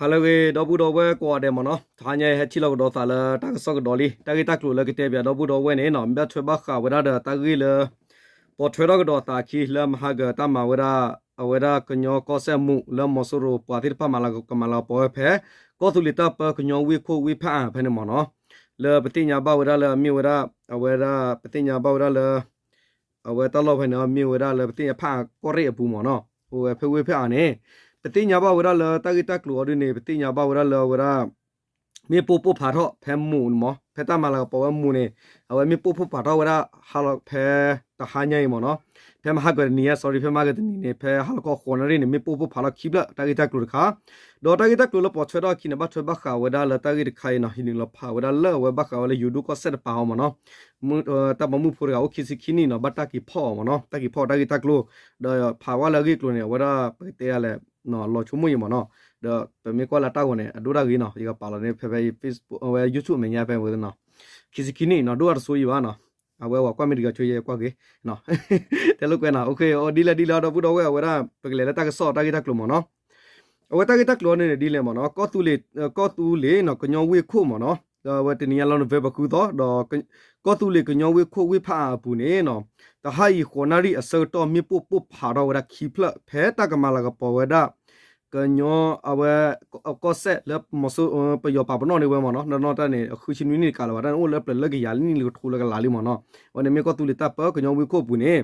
ဟါလၢအဂ့ၤ ဒီပုၢ်ဒီဝဲၢ်ကိးဂၤဒဲးမ့ၢ်နီၤ, တဟါညါအံၤဟဲထံၣ်လိာ်ကဒီးသးလၢတၢ်ကစီၣ်ကဒီးလံ. တၢ်ဂ့ၢ်တၢ်ကျိၤလၢကတဲပၠးဒီပုၢ်ဒီဝဲၢ်န့ၣ်နီၤ ဘၣ်ထွဲဘၣ်ဃးဝဲဒၣ်ဒီးတၢ်ဂ့ၢ်လၢ ပိာ်ထွဲထီၣ်ကဒီးသးအခံ လၢမဟါကတၢ်မၤဝဲဒၣ် အဝဲဒၣ်ကညီကီၢ်စဲၣ်အမူး လၢမီၤစိရိၤပှၤသ့ၣ်တဖၣ်မၤလၤကမၤလၤကပီၤဝဲဖဲ ကီၢ်သူလ့ၤတၢ်ပၢကညီဝ့ၢ်ခိၣ်ဝ့ၢ်ဖးအါဖဲန့ၣ်မ့ၢ်နီၤ, လၢပသ့ၣ်ညါဘၣ်ဝဲဒၣ်လၢအမ့ၢ်ဝဲဒၣ် အဝဲဒၣ်ပသ့ၣ်ညါဘၣ်ဝဲဒၣ်လၢ အဝဲတၢ်လီၢ်ဖဲန့ၣ် မ့ၢ်ဝဲဒၣ်လၢပသ့ၣ်ညါဖးအါကီၢ်ရ့ၣ်အပူၤမ့ၢ်နီၤ, အိၣ်ဝဲဖဲဝ့ၢ်ဖးအါန့ၣ် ပသ့ၣ်ညါဘၣ်ဝဲဒၣ်လၢတၢ်ဂ့ၢ်တၢ်ကျိၤအီၤဒ်န့ၣ် ပသ့ၣ်ညါဘၣ်ဝဲဒၣ်လၢအဝဲဒၣ် မ့ၣ်ပိၢ်ပိၢ်ဖးထီၣ်ဖဲမူးန့ၣ်မ့ၢ် ဖဲတၢ်မၤလၤကပီၤဝဲမူးန့ၣ် အဝဲမ့ၣ်ပိၢ်ပိၢ်ဖးထီၣ်ဝဲဒၣ်ဟါလီၤဖဲ တဟါညါအံၤမ့ၢ်နီၤ, ဖဲမဟါကတနံၤညါ sorry ဖဲမဟါကတနံၤန့ၣ် ဖဲဟါလီၤခီဃိးနၣ်ရံၣ်န့ၣ် မ့ၣ်ပိၢ်ပိၢ်ဖးထီၣ်ခံဖျၢၣ် တၢ်ဂ့ၢ်တၢ်ကျိၤတခါ, ဒီးတၢ်ဂ့ၢ်တၢ်ကျိၤလၢပိာ်ထွဲထီၣ်အခံန့ၣ် ဘၣ်ထွဲဘၣ်ဃးဝဲဒၣ်လၢတၢ်ဂ့ၢ်တခါအံၤနီၤ ဟံးနုာ်လီၤဖးဝဲဒၣ်လၢအဝဲဘၣ်ဃးဝဲလၢယိၤဒိၣ်ကီၢ်စဲၣ်တပၤအီၤမ့ၢ်နီၤ, တၢ်ပိာ်မုၣ်ဖိတဂၤအိၣ်ခံဆံခံနံၣ်နီၤ ဘၣ်တၢ်က့ၤဖီၣ်အီၤမ့ၢ်နီၤ, တၢ်က့ၤဖီၣ်အီၤတၢ်ဂ့ၢ်တၢ်ကျိၤ, ဒီးဖးဝဲလၢအဂ့ၢ်အကျိၤန့ၣ် အဝဲဒၣ်ပကတဲယၤလဲၣ် လီၤဆိကမိၣ်အံၤမ့ၢ်နီၤ, ဒီးပမ့ၢ်ကွၢ်လၢတၢ်ဂီၤန့ၣ် အဒိၣ်တၢ်ဂ့ၤနီၤ ယကပာ်လီၤန့ၣ် ဖဲဖဲ Facebook အဝဲ YouTube အမဲာ်ညါဖဲဝဲနီၤ, ခံဆံခံနံၣ်နီၤ ဒိၣ်တၢ်တစိၤအံၤဘၣ်နီၤ, အဝဲပှၤကွၢ်မ့ၢ်တဂၤဆိယဲကွၢ်က့ၤ တဲလိာ်ကွဲနီၤ, အိၣ်ခ့ ဒ်လဲၣ်ဒ်လဲၣ်ဒီပုၢ်ဒီဝဲၢ် အဝဲဒၣ် ပကလဲၤလၢတၢ်ကစီၣ်တၢ်ဂ့ၢ်တၢ်ကျိၤမ့ၢ်နီၤ, အဝဲတၢ်ဂ့ၢ်တၢ်ကျိၤန့ၣ်ဒ်လဲၣ်မ့ၢ်နီၤ, ကီၢ်သူလ့ၤ ကီၢ်သူလ့ၤနီၤ ကညီဝ့ၢ်ခိၣ်မ့ၢ်နီၤ, ဒီးအဝဲတနံၤညါလီၤ November ဃုသီ ဒီး ကီၢ်သူလ့ၤကညီဝ့ၢ်ခိၣ်ဝ့ၢ်ဖးအါအပူၤန့ၣ်နီၤ, တဟါအံၤဃိးနၣ်ရံၣ်အဆၢကတီၢ် မ့ၣ်ပိၢ်ပိၢ်ဖးထီၣ်ဝဲဒၣ်ခံဖျၢၣ် ဖဲတၢ်ကမၤလၤကပီၤဝဲဒၣ် ကညီအဝဲ ကီၢ်စဲၣ်လၢမီၤစိ ပယီၤပာ်ပနီၣ်န့ၢ်ဝဲမ့ၢ်နီၤ, နီၢ်နီၢ်တၢ်န့ၣ် အဃုဆံနွံနံၣ်တကးလၢၤဘၣ်, တၢ်န့ၣ်အိၣ်လၢပျၢၤလၢကယၤနံၣ်လၢကထိလၢကလးလံမ့ၢ်နီၤ, အဝဲန့ၣ်မ့ၢ်ကီၢ်သူလ့ၤတၢ်ပၢကညီဝ့ၢ်ခိၣ်အပူၤန့ၣ်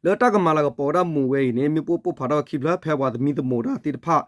လၢတၢ်ကမၤလၤကပီၤဝဲဒၣ်မူးဝဲအံၤန့ၣ် မ့ၣ်ပိၢ်ပိၢ်ဖးထီၣ်ခံဖျၢၣ် ဖဲပှၤသမံသမိးတၢ်သ့ၣ်တဖၣ်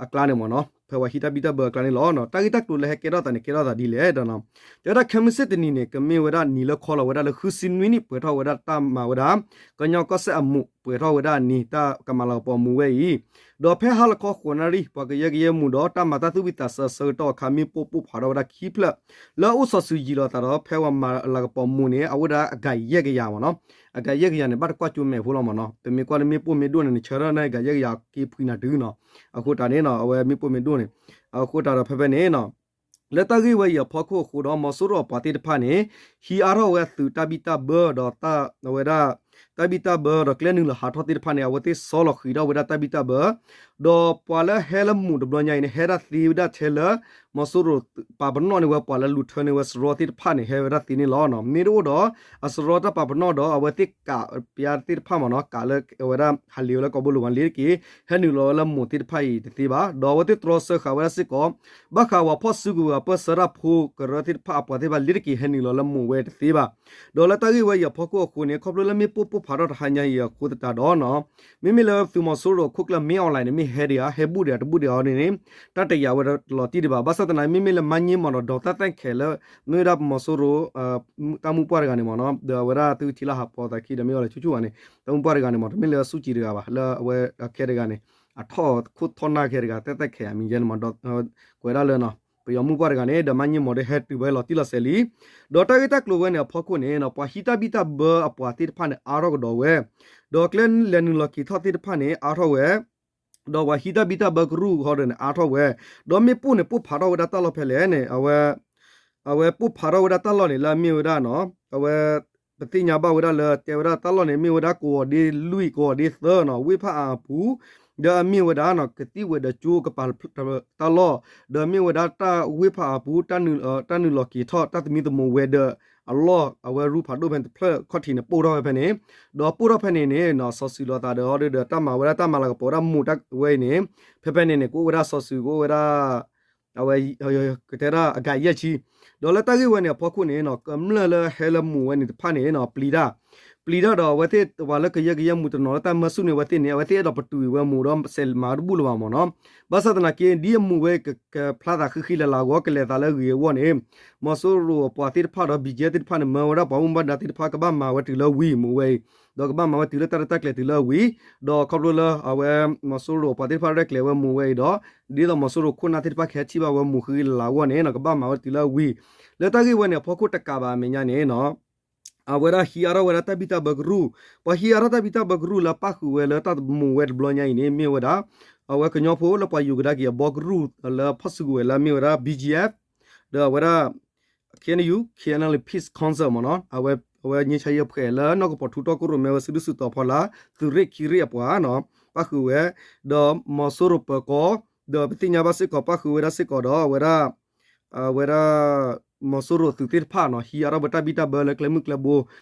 အကျါန့ၣ်မ့ၢ်နီၤ, ဖဲပှၤဟံးတၢ်ဘံၣ်တၢ်ဘၢအကျါန့ၣ်လီၤ. တၢ်ဂ့ၢ်တၢ်ကျိၤလၢဟဲကဲထီၣ်သးန့ၣ် ကဲထီၣ်သးဒ်လဲၣ်ဒီး တဲဝဲဒၣ်ခဲမုၢ်ဆ့ၣ်တနံၤန့ၣ် ကမ့ၢ်ဝဲဒၣ်နံၤလၢခီလီၤဝဲဒၣ်လၢဃုဆံနွံနံၣ် ပှဲၤထီၣ်ဝဲဒၣ်တၢ်မၤဝဲဒၣ် ကညီကီၢ်စဲၣ်အမူး ပှဲၤထီၣ်ဝဲဒၣ်အနံၤ တၢ်ကမၤလၤကပီၤမူးဝဲအံၤ, ဒီးဖဲဟါလီၤခီဃိးနၣ်ရံၣ် ပှၤကယဲၢ်ကယဲၢ်မူးဒီး တၢ်မၤတၢ်သူၣ်ဝံၣ်သးစၢၤအဆၢကတီၢ်အခါ မ့ၣ်ပိၢ်ပိၢ်ဖးထီၣ်ဝဲဒၣ်ခံဖျၢၣ် လၢအအိၣ်စီၤစုၤယံာ်လိာ်သးဒီး ဖဲပှၤမၤလၤကပီၤမူးန့ၣ် အအိၣ်ဝဲဒၣ်အဂၤယဲၢ်ကယၤမ့ၢ်နီၤ, အဂၤယဲၢ်ကယၤန့ၣ် ဘၣ်တကွၢ်ကၠိမဲာ်ဖိလီၤမ့ၢ်နီၤ, ပမ့ၢ်ကွၢ်လၢမ့ၣ်ပိၢ်မ့ၢ်ဒိၣ်န့ၣ် နဆၢထၢၣ်န့ၢ်အဂၤယဲၢ်ကယၤက့ၤဖှံနၤတုၤနီၤ, အဃိတးန့ၣ်နီၤ အဝဲမ့ၣ်ပိၢ်မ့ၢ်ဒိၣ်န့ၣ်, အဃိတးဒီးဖဲဖဲန့ၣ်နီၤ လၢတၢ်ဂ့ၢ်ဝဲအံၤအဖီခိၣ်အဃိဒီး မီၤစိရိၤအပှၤသ့ၣ်တဖၣ်န့ၣ် ဟံးအါထီၣ်ဝဲအသုးတၢ်ဘံၣ်တၢ်ဘၢဒီး အဝဲဒၣ် တၢ်ဘံၣ်တၢ်ဘၢဒီးကျဲနုာ်လီၤဟးထီၣ်သ့ၣ်တဖၣ်န့ၣ် အဝဲသ့ၣ်ဆီလီၤဃံးထီၣ်ဝဲဒၣ်တၢ်ဘံၣ်တၢ်ဘၢ, ဒီးပှၤလၢဟဲလၢမူးတဘျီညါအံၤန့ၣ် ဟဲဒၣ်သ့ဝဲဒၣ်ထဲလၢ မီၤစိရိၤပာ်ပနီၣ်န့ၢ်ဝဲပှၤလၢလူၤထၢန့ၢ်ဝဲစရီသ့ၣ်တဖၣ်န့ၣ် ဟဲဝဲဒၣ်သ့န့ၣ်လီၤ. မ့ၢ်တအိၣ်ဒီး အစရီတၢ်ပာ်ပနီၣ်ဒီး အဝဲသ့ၣ်ကးပျါသ့ၣ်တဖၣ်မ့ၢ်နီၤ ကးလၢအဝဲဒၣ်ဟးလ့ၤဝဲလၢကီၢ်ဘိလိၤဝါလ့ၤတက့ၢ် ဟဲနုာ်လီၤဝဲလၢမူးသ့ၣ်တဖၣ်အံၤတသ့ဘၣ်. ဒီးအဝဲသ့ၣ်တြီဆၢဃာ်ဝဲဒၣ်စ့ၢ်ကီး ဘၣ်ဃးဝဲဖီၣ်စုကဝဲၤအပၢၢ်ဆၢတၢ်ဖိကရၢသ့ၣ်တဖၣ်အပှၤသ့ၣ်တဖၣ်လ့ၤတက့ၢ် ဟဲနုာ်လီၤလၢမူးဝဲတသ့ဘၣ်. ဒီးလၢတၢ်ဂ့ၢ်ဝဲအံၤအဖီခိၣ်အဃိန့ၣ် ခီဖျိလၢမ့ၣ်ပိၢ်ပိၢ်ဖးထီၣ်တဟါညါအံၤအဃိသတးဒီးနီၤ မ့မ့ၢ်လၢသုးမီၤစိရိၤအခိၣ်ကျၢၢ်မ့ၢ် online န့ၣ် မ့ၢ်ဟဲဒံးဧါ ဟဲဘူးဒံးဧါတဘူးဒံးဧါန့ၣ် တၢ်တယာ်ဝဲဒီးတလီၤတံၢ်ဒံးဘၣ်. ဘၣ်ဆၣ်သနာ် မ့မ့ၢ်လၢမၤည့မီၤဒီး ဒီးတၢ်သ့ၣ်ခဲလၢာ် မ့ၢ်ဝဲဒၣ်မီၤစိရိၤ တၢ်မူပှၢ်တဂၤန့ၣ်မ့ၢ်နီၤ ဒီးအဝဲဒၣ်သုထံၣ်လၢဟးဖီသးခံဒီးမ့ၢ်အီၤလၢဆူၣ်ဆူၣ်ဘၣ်န့ၣ် တၢ်မူပှၢ်တဂၤန့ၣ်မ့ၢ် တမ့ၢ်လၢဆူၣ်ကံၤတဂၤဘၣ် လၢအဝဲအခဲတဂၤန့ၣ် အထီၣ်ခိၣ်ထီၣ်နၢ်ခဲတဂၤ တၢ်သ့ၣ်ခဲအမံၤယဲန့ၣ်မ့ၢ် ကွဲးဒၣ်လၢ ပယီၤမူပှၢ်တဂၤန့ၣ် ဒီးမၤည့မီၤဒီး ဟဲတုၤဝဲလီၤတံၢ်လီၤဆဲးလံ. ဒီးတၢ်ဂ့ၢ်တၢ်ကျိၤဝဲန့ၣ် အဖီခိၣ်န့ၣ် ပှၤဟံးတၢ်ဘံၣ်တၢ်ဘၢအပှၤသ့ၣ်တဖၣ်န့ၣ် အါထီၣ်ကဒီးဝဲ, ဒီးကျဲလဲၤနုာ်လီၤက့ၤထီၣ်သ့ၣ်တဖၣ်န့ၣ် အါထီၣ်ဝဲ ဒီးပှၤဟံးတၢ်ဘံၣ်တၢ်ဘၢကရူၢ်ဃီဒီးန့ၣ် အါထီၣ်ဝဲ, ဒီးမ့ၣ်ပိၢ်န့ၣ် ပိၢ်ဖးထီၣ်ဝဲဒၣ်တၢ်လီၢ်ဖဲလဲၣ်န့ၣ် အဝဲ အဝဲပိၢ်ဖးထီၣ်ဝဲဒၣ်တၢ်လီၢ်န့ၣ် လၢအမ့ၢ်ဝဲဒၣ်နီၤ အဝဲ ပသ့ၣ်ညါဘၣ်ဝဲဒၣ်လၢ တဲဝဲဒၣ်တၢ်လီၢ်န့ၣ် မ့ၢ်ဝဲဒၣ်ကဝီၤဒ့လွံၢ် ကဝီၤဒ့သၢနီၤ ဝ့ၢ်ဖးအါအပူၤ, ဒီးအမ့ၢ်ဝဲဒၣ်နီၤ ကသံၣ်ဝဲၤဒၢးကၠိကပၤတၢ်လီၢ်, ဒီးမ့ၢ်ဝဲဒၣ်တၢ်ဝ့ၢ်ဖးအါအပူၤ တၢ်နုာ်လီၤက့ၤထီၣ် တၢ်သမံသမိးဝဲၤဒၢးအလီၢ် အဝဲရူၢ်ဖးဒိၣ်ဖဲန့ၣ်တဖျၢၣ်ခီၣ်ထံးန့ၣ် ပိၢ်ထီၣ်ဝဲဖဲန့ၣ်, ဒီးပိၢ်ထီၣ်ဖဲန့ၣ်န့ၣ်နီၤ စီၤစုၤလိာ်သးဒီး ဒီးတၢ်မၤဝဲဒၣ်တၢ်မၤလၤကပီၤဝဲဒၣ်မူးတၢ်ဝဲအံၤန့ၣ် ဖဲဖဲန့ၣ်န့ၣ် ကအိၣ်ဝဲဒၣ်စီၤစုၤ ကအိၣ်ဝဲဒၣ် အဝဲ ကတဲဒၣ်အဂၤယဲၢ်ဆံ, ဒီးလၢတၢ်ဂ့ၢ်ဝဲန့ၣ်အဖီခိၣ်န့ၣ်နီၤ ကမျၢၢ်လၢဟဲလၢမူးဝဲန့ၣ်တဖၣ်န့ၣ်နီၤ ပျံၤတၢ်, ပျံၤတၢ်ဒီးအဝဲသ့ၣ်ပှၤလၢကယဲၢ်ကယဲၢ်မူးတနီၤလၢတၢ်မၢဆူၣ်န့ၢ်အဝဲသ့ၣ်န့ၣ် အဝဲသ့ၣ်အဲၣ်ဒိးပတုာ်ဝဲမူးဒီးစဲးမၤတဘူၣ်လၢၤဘၣ်မ့ၢ်နီၤ, ဘၣ်ဆၣ်သနာ်က့ ဒ်အမူးဝဲကဖျါသးဃံဃံလၤလၤအဂီၢ် ကလဲၤသးလၢအဂ့ၤအဂီၢ်န့ၣ် မီၤစိရိၤအပှၤသ့ၣ်တဖၣ်ဒီး ဘံၣ်ကၠဲသ့ၣ်တဖၣ်န့ၣ် မၢဝဲဒၣ်ပှၤဘၣ်မူဘၣ်ဒါသ့ၣ်တဖၣ် ကဘၣ်မၤဝဲတုၤလၢဝံၤမူးဝဲအံၤ, ဒီးကဘၣ်မၤဝဲတုၤလၢတၢ်ရဲၣ်တၢ်ကျဲၤတုၤလၢအဝံၤ, ဒီးခီဖျိလၢအဝဲ မီၤစိရိၤအပှၤသ့ၣ်တဖၣ်ရဲၣ်ကျဲၤဝဲမူးဝဲအံၤဒီး ဒ်သိးမီၤစိရိၤခိၣ်နၢ်သ့ၣ်တဖၣ်ကဟဲထံၣ်ဘၣ်ဝဲမူးဃံဃံလၤလၤအဂီၢ်န့ၣ်နီၤ ကဘၣ်မၤဝဲတုၤလၢအဝံၤ, လၢတၢ်ဂ့ၢ်ဝဲန့ၣ်အဖီခိၣ်တကးဘၣ်အမဲာ်ညါန့ၣ်နီၤ အဝဲဒၣ်ဟံးအါထီၣ်ဝဲဒၣ်တၢ်ဘံၣ်တၢ်ဘၢကရူၢ်, ပှၤဟံးအါထီၣ်တၢ်ဘံၣ်တၢ်ဘၢကရူၢ်လၢပၣ်ဃုာ်ဝဲလၢတၢ်မူးဝဲတဘျီညါအံၤန့ၣ် မ့ၢ်ဝဲဒၣ် အဝဲကညီဖိလၢပှၤယူၤကဒါက့ၤအဘီကရူၢ်လၢဖီၣ်စုကဝဲၤလၢအမ့ၢ်ဝဲဒၣ် ဘံၣ်ကၠဲ ဒီးအဝဲဒၣ် ခ့ၣ်အဲၣ်ယူၣ် Karen Peace Council မ့ၢ်နီၤ အဝဲ အဝဲငြိမ်းချမ်းရေးအဖွဲ့ လၢနီၢ်ကပီၤထူတီၢ်ကရူၢ်မ့ၢ်ဝဲစုဒုၣ်စုတီၤဖီလာ် သုးရ့ၣ်ခံရ့ၣ်အပှၤနီၤ ပၣ်ဃုာ်ဝဲ, ဒီးမီၤစိရိၤပၢၤကီၢ် ဒီးပသ့ၣ်ညါဘၣ်စ့ၢ်ကီး ပၣ်ဃုာ်ဝဲဒၣ်စ့ၢ်ကီးဒီး အဝဲဒၣ် အဝဲဒၣ် မီၤစိရိၤသုးသ့ၣ်တဖၣ်နီၤ ဟံးအါထီၣ်ဝဲတၢ်ဘံၣ်တၢ်ဘၢလၢကျဲမုၢ်ကျဲဘိ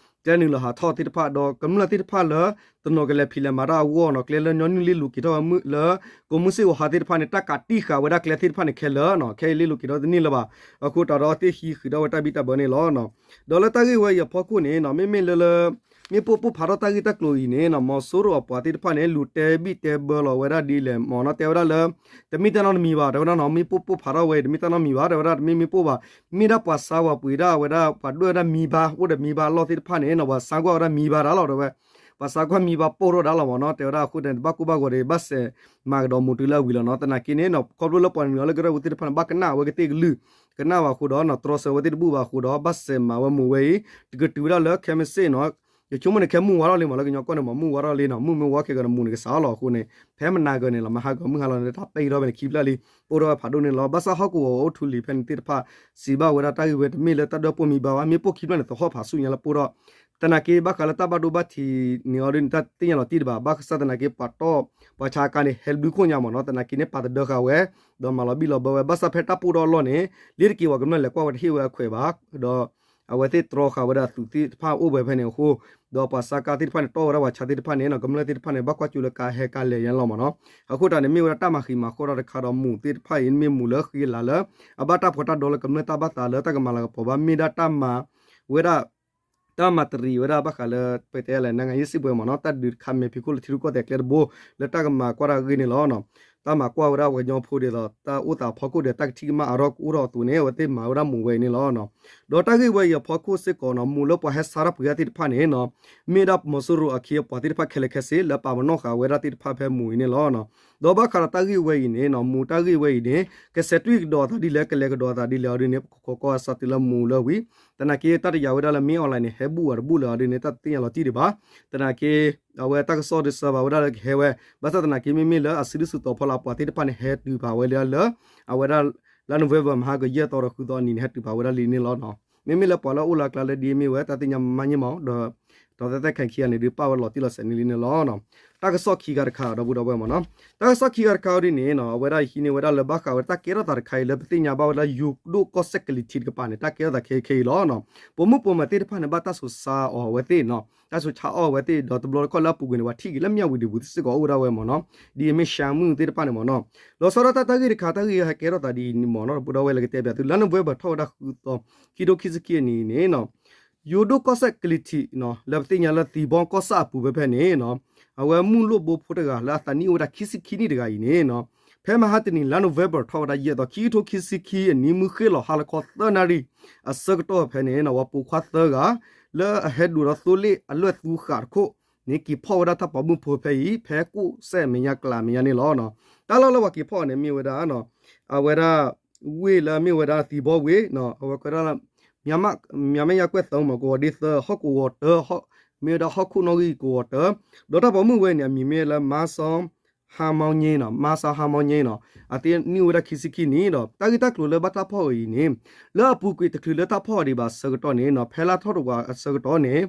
ကျဲနုာ်လီၤဟးထီၣ်သ့ၣ်တဖၣ် ဒီးကမျၢၢ်သ့ၣ်တဖၣ်လၢ တနီၤကလဲၤဖံးလဲၤမၤတၢ်အဂီၢ်နီၤ ကျဲလၢညီနုၢ်လ့လိာ်က့ၤထီၣ်ဝဲမုၢ်လၢ ကိးမုၢ်စ့ၣ်ကီးဟါသ့ၣ်တဖၣ်န့ၣ် တၢ်ကးတံၢ်ဃာ်ဝဲဒၣ်ကျဲသ့ၣ်တဖၣ်န့ၣ်ခဲလၢာ်နီၤ ခဲအံၤလ့လိာ်က့ၤထီၣ်တန့ၢ်လၢၤဘၣ်. အဃိသတးဒီးသ့ၣ်ဟံးဃုာ်ဒီးဝဲတၢ်ဘံၣ်တၢ်ဘၢန့ၣ်လီၤ. ဒီးလၢတၢ်ဂ့ၢ်ဝဲအံၤအဖီခိၣ်န့ၣ်နီၤ မ့မ့ၢ်လၢလၢ မ့ၢ်ပိၢ်ပိၢ်ဖးထီၣ်တၢ်ဂ့ၢ်တၢ်ကျိၤအံၤန့ၣ်နီၤ မီၤစိရိၤအပှၤသ့ၣ်တဖၣ်န့ၣ် လူၤတဲဘံၣ်တဲဘၢလီၤဝဲဒၣ်ဒ်လဲၣ်မ့ၢ်နီၤ တဲဝဲဒၣ်လၢ တမ့ၢ်တၢ်နီတမံၤဘၣ် တဲဝဲဒၣ်နီၤ မ့ၢ်ပိၢ်ပိၢ်ဖးထီၣ်ဝဲအံၤ တမ့ၢ်တၢ်နီတမံၤဘၣ် တဲဝဲဒၣ်တမ့ၢ်မ့ၢ်ပိၢ်ဘၣ် မ့ၢ်ဒၣ်ပှၤဆါဝဲပှ့ၤဒၣ်ဝဲဒၣ် ပှၤဒွဲၣ်ဝဲဒၣ်မံဘါ အိၣ်ဒီးမံဘါအလီၢ်သ့ၣ်တဖၣ်န့ၣ်နီၤ ပှၤဆါကွၢ်ဝဲဒၣ်မံဘါတၢ်လီၤ တဲဝဲ ပှၤဆါကွၢ်မံဘါပိၢ်ထီၣ်ဒၣ်လီၤမ့ၢ်နီၤ တဲဝဲဒၣ်အဃိန့ၣ် တဘၣ်ကိၢ်ဘၣ်ဂီၤဒီး ဘၣ်စဲးမၤကဒီးမူးတုၤလၢအဝံၤလီၤနီၤ သနာ်က့န့ၣ်နီၤ ခီဖျိလၢပှၤနုာ်လီၤလၢကရၢၢ်ပူၤသ့ၣ်တဖၣ်န့ၣ် ဘၣ်ကနၣ်ဝဲကသ့ၣ်ကလုၢ် ကနၣ်ဘၣ်အဃိဒီးနီၤ တြီဆၢဝဲသ့ၣ်တဘူၣ်ဘၣ်အဃိဒီး ဘၣ်စဲးမၤဝဲမူးဝဲအံၤ တကတုၤဝဲဒၣ်လၢခဲမုၢ်ဆ့ၣ်နီၤ ယဆိကမိၣ်န့ၣ် ခဲမုၢ်ဝါထီၣ်လံမ့ၢ် လၢကညီကီၢ်န့ၣ်မ့ၢ် မုၢ်ဝါထီၣ်လံနီၤ မုၢ်မ့ၢ်ဝါခဲကဒီးမူးန့ၣ်ကစးလီၤအဃိန့ၣ် ဖဲမနၤဂၤန့ၣ်လီၤ မဟါဂၤမုၢ်ဟါလီၤန့ၣ် တၢ်ပဲာ်ထီၣ်ဖဲန့ၣ်ခံဖျၢၣ်လံ ပိၢ်ထီၣ်ဝဲဖးဒိၣ်န့ၣ်လီၤ ဘၣ်ဆၣ်ဟီၣ်ကဝီၤအိၣ်ထူလံၤဖဲန့ၣ်သ့ၣ်တဖၣ် စံးဘၣ်ဝဲဒၣ်တၢ်ဂ့ၢ်ဝဲတမ့ၢ်လၢတၢ်ဒွဲၣ်ပိၢ်မံဘါဘၣ် မ့ၢ်ပိၢ်ခံဖျၢၣ်န့ၣ် သဟီၣ်ဖးဆူၣ်ညါလၢပိၢ်ထီၣ် သနာ်က့ဘၣ်ဃးလၢတၢ်ဘၣ်ဒိဘၣ်ထံးန့ၣ်အီၤဒ်န့ၣ် တၢ်သ့ၣ်ညါလီၤတံၢ်ဒံးဘၣ် ဘၣ်ဆၣ်သနာ်က့ပှၤတီၢ် ပှၤဆါကါန့ၣ် ဟဲဘျုးခိၣ်ညါမ့ၢ်နီၤ သနာ်က့န့ၣ် ပာ်သဒၢဃာ်ဝဲ ဒီးမၤလီၤဘံၣ်လီၤဘၢဝဲ ဘၣ်ဆၣ်ဖဲတၢ်ပိၢ်ထီၣ်အလီၢ်န့ၣ် လ့တက့ၤပှၤကမျၢၢ်လဲၤကွၢ်ဝဲတဟ့ၣ်ဝဲအခွဲးဘၣ် ဒီး အဝဲသ့ၣ်တြီဃာ်ဝဲဒၣ်အသုးသ့ၣ်တဖၣ်အိၣ်ဝဲဖဲန့ၣ်အဃိ ဒီးပှၤဆါကါသ့ၣ်တဖၣ်န့ၣ် တီၢ်ဝဲဒၣ်ပှၤဆါသ့ၣ်တဖၣ်န့ၣ်နီၤ ကမျၢၢ်သ့ၣ်တဖၣ်န့ၣ် ဘၣ်ကွၢ်ကၠိလၢကါဟဲကါလဲၤညါလီၤမ့ၢ်နီၤ အဃိတၢ်န့ၣ် မ့ၢ်ဝဲဒၣ်တၢ်မၤဃံးမၤဃီၢ်တၢ်တခါဒီး မူးသ့ၣ်တဖၣ်အံၤ မ့ၢ်မူးလၢဃံအလၤလၢ အဘၣ်တၢ်ဖှီၣ်တၢ်ဒီလၢကမျၢၢ်တၢ်ဘၣ်သးလၢတၢ်ကမၤလၤကပီၤဘၣ် မ့ၢ်ဒၣ်တၢ်မၤ ဝဲဒၣ် တၢ်မၤတရံးဝဲဒၣ်ဘၣ်ဃးလၢ ပတဲလဲၣ် နါငါယ့စံးပှဲၤမ့ၢ်နီၤ တၢ်ဒုးတခါမဲာ်ဖံးခိၣ်လၢထံရူၢ်ကီၢ်သဲးကျဲတဘိ လၢတၢ်ကမၤကွၢ်တၢ်အဂ့ၢ်န့ၣ်လီၤ. တၢ်မၤကွၢ်ဝဲဒၣ်ပှၤကညီဖိဒ်သိး တၢ်အိၣ်သးအဖီခိၣ်ဒီး တၢ်ကထံၣ်ကမၣ်အါထီၣ်ကအိၣ်ထီၣ်အသိးန့ၣ် အဝဲသ့ၣ်မၤဝဲဒၣ်မူးဝဲအံၤန့ၣ်လီၤ. ဒီးတၢ်ဂ့ၢ်ဝဲအံၤအဖီခိၣ်စ့ၢ်ကီးနီၤ မူးလၢပှၤဟဲဆါတၢ်ပှ့ၤတၢ်သ့ၣ်တဖၣ်န့ၣ်နီၤ မ့ၢ်ဒၣ်မီၤစိရိၤအခ့အပှၤသ့ၣ်တဖၣ်ခဲလၢာ်ခဲဆ့ လၢပာ်ပနီၣ်ဃာ်ဝဲဒၣ်သ့ၣ်တဖၣ်ဖဲမူးအံၤန့ၣ်လီၤ. ဒီးဘၣ်ဃးဒီးတၢ်ဂ့ၢ်ဝဲအံၤန့ၣ်နီၤ မူးတၢ်ဂ့ၢ်ဝဲအံၤန့ၣ် ကဆဲးတွံၢ်ကဒီးအသးဒ်လဲၣ် ကလဲၤကဒီးအသးဒ်လဲၣ်အီၤဒ်န့ၣ် ပကခိးကွၢ်စးတုၤလၢမူးလၢဝံၤ သနာ်က့တၢ်တယာ်ဝဲဒၣ်လၢ မင်းအောင်လှိုင် န့ၣ် ဟဲဘူၣ်အီၤတဘူၣ်လၢၤအီၤဒ်န့ၣ် တၢ်တသ့ၣ်ညါလီၤတံၢ်ဒံးဘၣ်. သနာ်က့ အဝဲတၢ်ကစီၣ်ဒုးစၢၤဘၣ်ဝဲဒၣ်လၢကဟဲဝဲ ဘၣ်ဆၣ်သနာ်က့မ့မ့ၢ်လၢအစုဒုၣ်စုတီၤဖီလာ်အပှၤသ့ၣ်တဖၣ်န့ၣ် ဟဲတုၤဖးဝဲဒၣ်လၢ အဝဲဒၣ် လါ November မဟါကယဲၢ်သီဒီးဃုသီအနံၤန့ၣ် ဟဲတုၤဖးဝဲဒၣ်လံန့ၣ်လီၤ. မ့မ့ၢ်လၢပှၤလၢအအိၣ်လၢအကျါလၢဒ်အမ့ၢ်ဝဲ တၢ်သ့ၣ်ညါမးမးန့ၣ်မး ဒီး ဒီးသဲသဲခဲအံၤခံဂၤန့ၣ် ဒုးပာ်ဝဲလီၤတံၢ်လီၤဆဲးန့ၣ်လံန့ၣ်လီၤ. တၢ်ကစီၣ်ခံဂၤတခါ ဒီပုၢ်ဒီဝဲၢ်မ့ၢ်နီၤ တၢ်ကစီၣ်ခံဂၤတခါအီၤဒ်န့ၣ်နီၤ အဝဲဒၣ်ဟံးန့ၢ်ဝဲဒၣ်လၢဘၣ်ဃးဝဲဒၣ်တၢ်ကဲထီၣ်သးတခါအံၤလၢပသ့ၣ်ညါဘၣ်ဝဲဒၣ် ယိၤဒိၣ်ကီၢ်စဲၣ်ကလံၤထံးတကပၤန့ၣ် တၢ်ကဲထီၣ်သးခဲအံၤခဲအံၤလီၤ. ပိာ်မုၣ်ပိာ်မၢၤသ့ၣ်တဖၣ်န့ၣ် ဘၣ်တၢ်စိာ်ဆါအီၤအဝဲသ့ၣ်နီၤ တၢ်စိာ်ဆါအီၤအဝဲသ့ၣ် ဒီးတဘျီတခီၣ်လၢအပူၤကွံာ်န့ၣ် ပှၤထံၣ်က့ၤလၢမၠၣ်ဝတံၤပူၤစ့ၢ်ကီးအိၣ်ဝဲဒၣ်ဝဲမ့ၢ်နီၤ ဒ်အမ့ၢ် ရှမ်းမု သ့ၣ်တဖၣ်န့ၣ်မ့ၢ်နီၤ လီၤဆီဒၣ်တၢ်တၢ်ဂ့ၢ်တခါ တၢ်ဂ့ၢ်ဟဲကဲထီၣ်သးဒ်အံၤန့ၣ်မ့ၢ်နီၤ ဒီပုၢ်ဒီဝဲၢ်လၢကတဲဘၣ်သု လါ November ထီၣ်ဝဲဒၣ်ဃုသီ ခံထိခံဆံခံအနံၤန့ၣ်နီၤ ယိၤဒိၣ်ကီၢ်စဲၣ်ကလံၤထံးနီၤ လၢပသ့ၣ်ညါလၢသံၣ်ဘီကီၢ်ဆၣ်အပူၤဖဲဖဲန့ၣ်နီၤ အဝဲမုၢ်လိၣ်ဘိဖိတဂၤလၢအသးနံၣ်အိၣ်ဝဲဒၣ်ခံဆံခံနံၣ်တဂၤအံၤန့ၣ်နီၤ ဖဲမဟါတနံၤ လါ November ထီၣ်ဝဲဒၣ်ယဲၢ်သီ ခံကထိခံဆံခံအနံၤ မုၢ်ဃ့ၢ်လီၤဟါလီၤခီသၢနၣ်ရံၣ် အဆၢကတီၢ်ဖဲန့ၣ်နီၤ ပှၤပိာ်ခွါသၢဂၤ လၢအဟဲဒိးဒီးသိလ့ၣ်အလွဲၢ်သူဃာ်တခိၣ်န့ၣ် က့ၤဖီၣ်ဝဲဒၣ်တၢ်ပိာ်မုၣ်ဖိဖဲအံၤ ဖဲကိးစဲၣ်မဲာ်ညါကျးမဲာ်ညါန့ၣ်လီၤ. တၢ်လီၢ်လၢပှၤက့ၤဖီၣ်အီၤန့ၣ်မ့ၢ်ဝဲဒၣ် အဝဲဒၣ် ဝ့ၢ်လၢအမ့ၢ်ဝဲဒၣ်သံၣ်ဘီဝ့ၢ် အဝဲကဲဒၣ်လၢ မၠါမဲာ်ညါကွဲၢ်သၢမ့ၢ် ကဝီၤဒ့သၢ ဟီၣ်ကဝီၤတၢ မ့ၢ်ဝဲဒၣ်ဟီၣ်ခိၣ်နီၣ်ဂံၢ်ကဝီၤတၢ ဒီးတၢ်ပိာ်မုၣ်ဝဲအံၤန့ၣ် အမံၤမ့ၢ်လၢ မါစီဟါမီည့နီၤ မါစီဟါမီည့နီၤ အသးနံၣ်အိၣ်ဝဲဒၣ်ခံဆံခံနံၣ်ဒီး တၢ်ဂ့ၢ်တၢ်ကျိၤလၢဘၣ်တၢ်ဖီၣ်အီၤအံၤန့ၣ် လၢအပူၤကွံာ်တချုးလၢတၢ်ဖီၣ်အီၤဒံးဘၣ်အဆၢကတီၢ်န့ၣ်နီၤ ဖဲလါထီၣ်တဝာ်အဆၢကတီၢ်န့ၣ်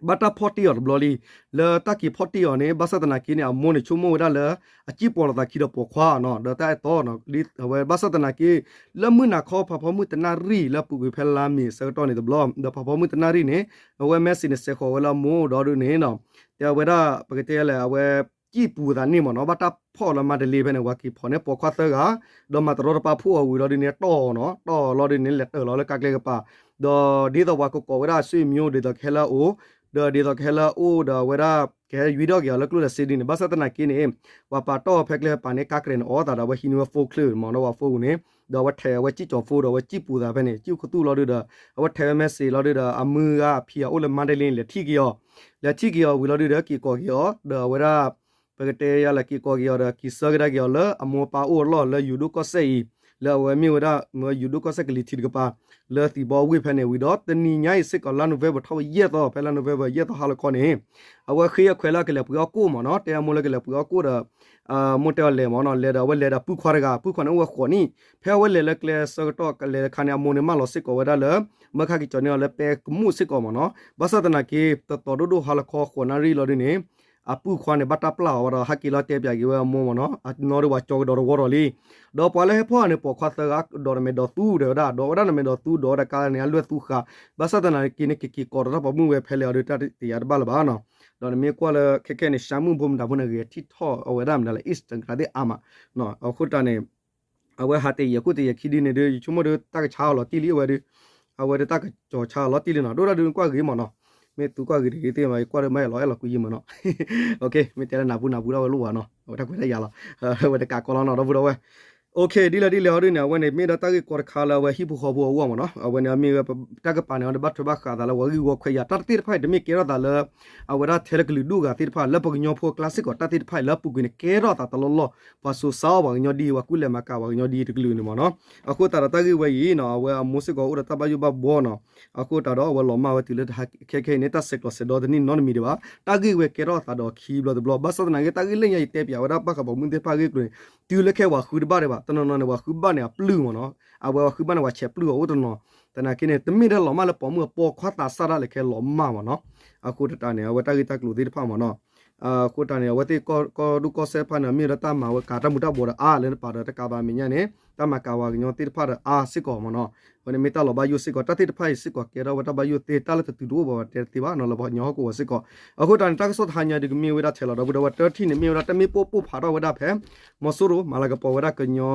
ဘၣ်တၢ်ဖီၣ်တ့ၢ်အီၤတဘျီလံ လၢတၢ်က့ၤဖီၣ်တ့ၢ်အီၤန့ၣ် ဘၣ်ဆၣ်သနာ်က့န့ၣ် အမိၢ်န့ၣ်ဆိကမိၣ်ဝဲဒၣ်လၢ အစံၣ်ပိာ်လိာ်သးခံဒီးပိာ်ခွါနီၤ ဒီးတၢ်အဲၣ်တီနီၤ အဝဲဘၣ်ဆၣ်သနာ်က့ လၢမုၢ်နၤခီ ဖးဖီမုၢ်တနၣ်ရံၣ်လၢအပူၤကွံာ်ဖဲလါမ့ၤအဆၢကတီၢ်န့ၣ်တဘျီ ဒီးဖးဖီမုၢ်တနၣ်ရံၣ်န့ၣ် အဝဲ message န့ၣ် စဲးဃီၤဝဲလၢအမိၢ်ဒီးဒ်န့ၣ်နီၤ တဲဝဲဒၣ် ပကတဲလဲၣ် အဝဲ စံၣ်ပူၤသးန့ၣ်မ့ၢ်နီၤ ဘၣ်တၢ်ဖီၣ်လၢမါတလ့ဖဲန့ၣ် ပှၤက့ၤဖီၣ်န့ၢ်ပိာ်ခွါသၢဂၤ ဒီးမၤတရီတပါဖှိၣ်အီၤဝံၤလီၤဒ်န့ၣ် တီၢ်အီၤနီၤ တီၢ်အီၤလီၤဒ်န့ၣ် လဲၤတၢၢ်လီၤလၢကါကျဲကပၤ ဒီးဒ်သိးပှၤကကိးဝဲဒၣ်အဆွေမျိုး ဒ်သိးကဟဲလၢအအိၣ် ဒီးဒ်သိးကဟဲလၢအအိၣ်ဒီးအဝဲဒၣ် ကဟဲရွံၤထီၣ်က့ၤအီၤလၢကျိၣ်ဒီးစ့ဒ်န့ၣ် ဘၣ်ဆၣ်သနာ်က့န့ၣ် ပှၤပာ်တီၢ်အီၤဖဲကျဲပၤန့ၣ် ကါကရဲးန့ၣ် အီသးဒီးအဝဲဟံးန့ၢ်ဝဲ phone ချၢမ့ၢ်နီၤ ဝဲ phone န့ၣ် ဒီးအဝဲထဲးအဝဲစံၣ်ကၠီၤ phone ဒီးအဝဲစံၣ်ပူၤသးဖဲန့ၣ် စံၣ်ခူသူၣ်လီၤဒုဒီး အဝဲထဲးဝဲ message လီၤဒုဒီး အမုၢ်ဂၤအဖံဂၤအိၣ်လၢမါတလ့န့ၣ် လဲၤထံၣ်က့ၤအီၤ လဲၤထံၣ်က့ၤအီၤဝံၤလီၤဒုဒီး က့ၤကိးက့ၤအီၤ ဒီးအဝဲဒၣ် ပကတဲယၤလဲၣ် က့ၤကိးက့ၤအီၤဒီး က့ၤဆၢကဒါက့ၤအီၤလၢ အမိၢ်အပၢ်အိၣ်အလီၢ်လၢယိၤဒိၣ်ကီၢ်စဲၣ်အံၤ လၢအဝဲမ့ၢ်ဝဲဒၣ် ယိၤဒိၣ်ကီၢ်စဲၣ်ကလံၤထံးတကပၤ လၢသံၣ်ဘီဝ့ၢ်ဖဲန့ၣ်ဝံၤဒီး တနံၤညါအံၤစ့ၢ်ကီး လါ November ထီၣ်ဝဲယဲၢ်သီ ဖဲလါ November ယဲၢ်သီဟါလီၤခီန့ၣ် အဝဲဃ့အခွဲးလၢအကလဲၤပှ့ၤအီၣ်ကိၣ်မ့ၢ်နီၤ တဲအမိၢ်လၢကလဲၤပှ့ၤအီၣ်ကိၣ်ဒီး မိၢ်တဲအီၤလဲၤမ့ၢ်နီၤ လဲၤဒီးအဝဲလဲၤဒီးပုၢ်ခွါတဂၤ ပုၢ်ခွါန့ၣ်အိၣ်ဝဲဃိးနံၣ် ဖဲအဝဲလဲၤလၢကျဲဆၢကတီၢ်ကလဲၤတခါန့ၣ် အမိၢ်န့ၣ်မၢလီၤစ့ၢ်ကီးဝဲဒၣ်လၢ မၢခါက့ၤကၠီၤန့ၢ်အီၤလၢပဲကမူၣ်စ့ၢ်ကီးမ့ၢ်နီၤ ဘၣ်ဆၣ်သနာ်က့ တတီၤဒိၣ်ဒိၣ်ဟါလီၤခီဃိးနၣ်ရံၣ်လီၤဒ်န့ၣ် အပုၢ်ခွါန့ၣ် ဘၣ်တၢ်ပျၢ်အီၤဝဲဒီး ဟဲက့ၤလီၤတဲပၠးက့ၤဝဲအမိၢ်မ့ၢ်နီၤ, အနီၢ်ဒီးပှၤကၠီကဒီးတဝီဒီးလံ. ဒီးပှၤလၢဟဲဖီၣ်န့ၣ် ပိာ်ခွါသၢဂၤ ဒီးနမဲာ်ဒီးသူဒီးဝဲဒၣ်, ဒီးဝဲဒၣ်နမဲာ်ဒီးသူဒီးဝဲဒၣ်ကါန့ၣ် အလွဲၢ်သူဃာ်, ဘၣ်ဆၣ်သနာ်က့န့ၣ် က့ၤက့ၤကိးဒီးတၢ်ပိာ်မုၣ်ဝဲဖဲလဲၣ်အီၤဒီး တၢ်တယာ်တဘၣ်လၢၤဘၣ်နီၤ. ဒီးနမ့ၢ်ကွၢ်လၢခဲခဲန့ၣ် ရှါမုၣ်ဖိမတၤဖိန့ၣ် ဂဲၤထံၣ်ထီၣ်အဝဲဒၣ်မတၤလဲၣ် Instagram သ့ၣ်အါမး, အဃိတၢ်န့ၣ် အဝဲဟးတယံာ်အခိၣ်တယံာ်ခံဒ်န့ၣ်ဒီး ယဆိကမိၣ်ဒီးတၢ်ကဆါအီၤလီၤတံၢ်လံအဝဲဒီး, အဝဲဒီးတၢ်ကစီၤဆါအီၤလီၤတံၢ်လံနီၤ, ဒိၣ်ဒၣ်ဒုးကွၢ်ဂ့ၤမ့ၢ်နီၤ, မ့ၢ်သူကွၢ်ဂ့ၤတဂ့ၤသ့ၣ်မး ယကွၢ်ဒီးမ့ၢ်အဲၣ်လီၤအဲၣ်လီၤကွံယံမ့ၢ်နီၤ, မ့ၢ်တဲလၢနၢ်ပူၤနၢ်ပူၤဒၣ်ဝဲလိၣ်ဘၣ်နီၤ, အဝဲတၢ်ခွဲးတၢ်ယာ်လီၤ, အဝဲတကးကီလီၤနီၤ ဒီပုၢ်ဒီဝဲၢ် OK ဒ်လဲၣ်ဒ်လဲၣ်အီၤဒ်န့ၣ် အဝဲန့ၣ် မ့ၢ်ဒီးတၢ်ဂ့ၢ်ကီတခါလၢအဝဲဟံၣ်ဖိဃီဖိအဂီၢ်မ့ၢ်နီၤ, အဝဲန့ၣ်မ့ၢ်ဝဲ တၢ်ကပၤန့ၣ် အဝဲန့ၣ်ဘၣ်ထွဲဘၣ်ဃးသးလၢပှၤဂံၢ်ဂီၢ်ခွဲးယာ် တၢ်သ့ၣ်တဖၣ်အံၤ တမ့ၢ်ကဲထီၣ်သးလၢ အဝဲဒၣ်ထဲလၢကလုာ်ဒူၣ်ဂၤသ့ၣ်တဖၣ် လၢပှၤကညီဖိအကျါစ့ၢ်ကီး တၢ်သ့ၣ်တဖၣ်အံၤလၢအပူၤကွံာ်န့ၣ် ကဲထီၣ်သးတလီၢ်လီၢ်, ပှၤစိၤစါအီၤပှၤကညီဒ်အံၤ ပှၤကူၣ်လဲၤမၤကၤပှၤကညီဒ်အံၤတကလုာ်န့ၣ်မ့ၢ်နီၤ, အဃိသတးဒီးတၢ်ဂ့ၢ်ဝဲအံၤနီၤ အဝဲအမိၢ်စ့ၢ်ကီးအိၣ်ဒီးတၢ်ဘၣ်ယိၣ်ဘၣ်ဘှီနီၤ, အဃိသတးဒီးအဝဲလီၤမၢ်ဝဲတုၤလၢခဲခဲအံၤန့ၣ် တၢ်ဆဲးကျိးဆဲးဒီတနံၣ်နီတမံၤဒံးဘၣ်, တၢ်ဂ့ၢ်ဝဲကဲထီၣ်သးဒီးခံဘျီတဘျီ, ဘၣ်ဆၣ်သနာ်က့ တၢ်ဂ့ၢ်လၢညါယတဲပၠးဝဲဒၣ်ဘၣ်ဃးပိာ်မုၣ်သ့ၣ်တဖၣ်အဂ့ၢ်အကျိၤန့ၣ် တုၤလၢခဲဝဲဃုတဘၣ်ဒံးဘၣ်, တနီၤနီၤန့ၣ် ဝဲဃုဘၣ်န့ၣ် အပျုၢ်မ့ၢ်နီၤ, အဝဲဝဲဃုဘၣ်န့ၣ် ဝဲဆဲးပျုၢ်အီၤအိၣ်တနီၤ, သနာ်က့န့ၣ် တမ့ၢ်ထဲလီၤမၢ်လၢပိာ်မုၣ်အပိာ်ခွါသးစၢ်ဒၣ်လဲာ်ခဲလီၤမၢ်မ့ၢ်နီၤ, အဃိသတးန့ၣ် အဝဲတၢ်ဂ့ၢ်တၢ်ကျိၤသ့ၣ်တဖၣ်မ့ၢ်နီၤ အဃိသတးန့ၣ် အဝဲသ့ၣ်ကီၢ်ဒိၣ်ကီၢ်စဲၣ်တဖၣ်န့ၣ် မ့ၢ်ဝဲဒၣ်တၢ်မၤဝဲကၤတၢ်မူၤတၢ်ဘှီးဒီးအါလၢနပာ်ဒီး တကးဘၣ်မဲာ်ညါန့ၣ် တၢ်မၤကၤပှၤကညီသ့ၣ်တဖၣ်ဒီးအါစ့ၢ်ကီးမ့ၢ်နီၤ, အဝဲန့ၣ်မ့ၢ်တၢ်လီၤဘၣ်ယိၣ်စ့ၢ်ကီး, တၢ်သ့ၣ်တဖၣ်အံၤစ့ၢ်ကီးကဲထီၣ်ဝဲတၢ်ဘၣ်ယိၣ်သ့ တၢ်လၢတတုၤတအိၣ်ဘၣ်ဝဲတဲတသ့ဘၣ်နီၤ လၢပှၤကညီဟီၣ်ကဝီၤစ့ၢ်ကီး, အဃိသတးန့ၣ် တၢ်ကစီၣ်တဟါညါဒုးကမ့ၢ်ဝဲဒၣ်ထဲလီၤ ဒီပုၢ်ဒီဝဲၢ် တထံၣ်န့ၣ် မ့ၢ်ဝဲဒၣ်တၢ်မ့ၢ်ပိၢ်ပိၢ်ဖးထီၣ်ဝဲဒၣ်ဖဲ မီၤစိရိၤ မၤလၤကပီၤဝဲဒၣ်ကညီ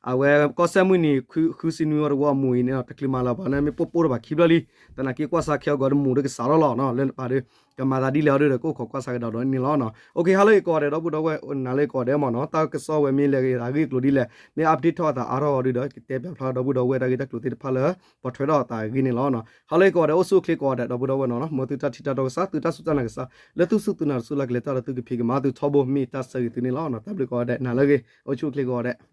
အဝဲကီၢ်စဲၣ်မုၢ်နံၤ ဃုဆံနွံဝီတဝီအမူးအံၤန့ၣ် တချုးမၤလၤကပီၤန့ၣ် မ့ၢ်ပိၢ်ပိၢ်တဘၣ်ခံဘျီလံ, သနာ်က့ကွၢ်ဆၣ်ခဲအဂီၤတမူးဒီးကစးထီၣ်လီၤနီၤ လၢနပာ်ဒီး ကမၤသးဒ်လဲၣ်အီၤဒုးဒီး ကအိၣ်ခိးကွၢ်ဆၣ်ကဒီးဒီးန့ၣ်လီၤနီၤ, OK ဟါလၢအဂ့ၤကိးဂၤဒဲး ဒီပုၢ်ဒီဝဲၢ် နၤလၢအဂ့ၤကိးဂၤဒဲးမ့ၢ်နီၤ, တၢ်ကစီၣ်ဝဲမ့ၢ်လဲၤဂ့ၤသးဂ့ၢ်ကျိၤဒ်လဲၣ် မ့ၢ် update ထီၣ်အသးအါထီၣ်အီၤဒုးဒီး ကတဲပၠးဖျါဒီပုၢ်ဒီဝဲၢ်တၢ်ဂ့ၢ်တၢ်ကျိၤသ့ၣ်တဖၣ်လၢ ပိာ်ထွဲထီၣ်အသးအဂ့ၢ်န့ၣ်လီၤနီၤ, ဟါလၢအဂ့ၤကိးဂၤဒဲး အိၣ်ဆူၣ်အိၣ်ချ့ကိးဂၤဒဲး ဒီပုၢ်ဒီဝဲၢ်နီၤ, မ်သုတၢ်ထံၣ်တၢ်တီကစၢ် သုတၢ်စူၢ်တၢ်နာ်ကစၢ် လၢသုစူၢ်သုနာ်တစူၢ်လၢကလဲၤတၢ်လၢသုကဖံးကမၤသုထီဘိ မ့ၢ်တၢ်ဆၢဂ့ၤသုန့ၣ်လီၤ, တၢ်ဘျုးကိးဂၤဒဲး နၤလၢအဂ့ၤ အိၣ်ဆူၣ်အိၣ်ချ့ကိးဂၤဒဲး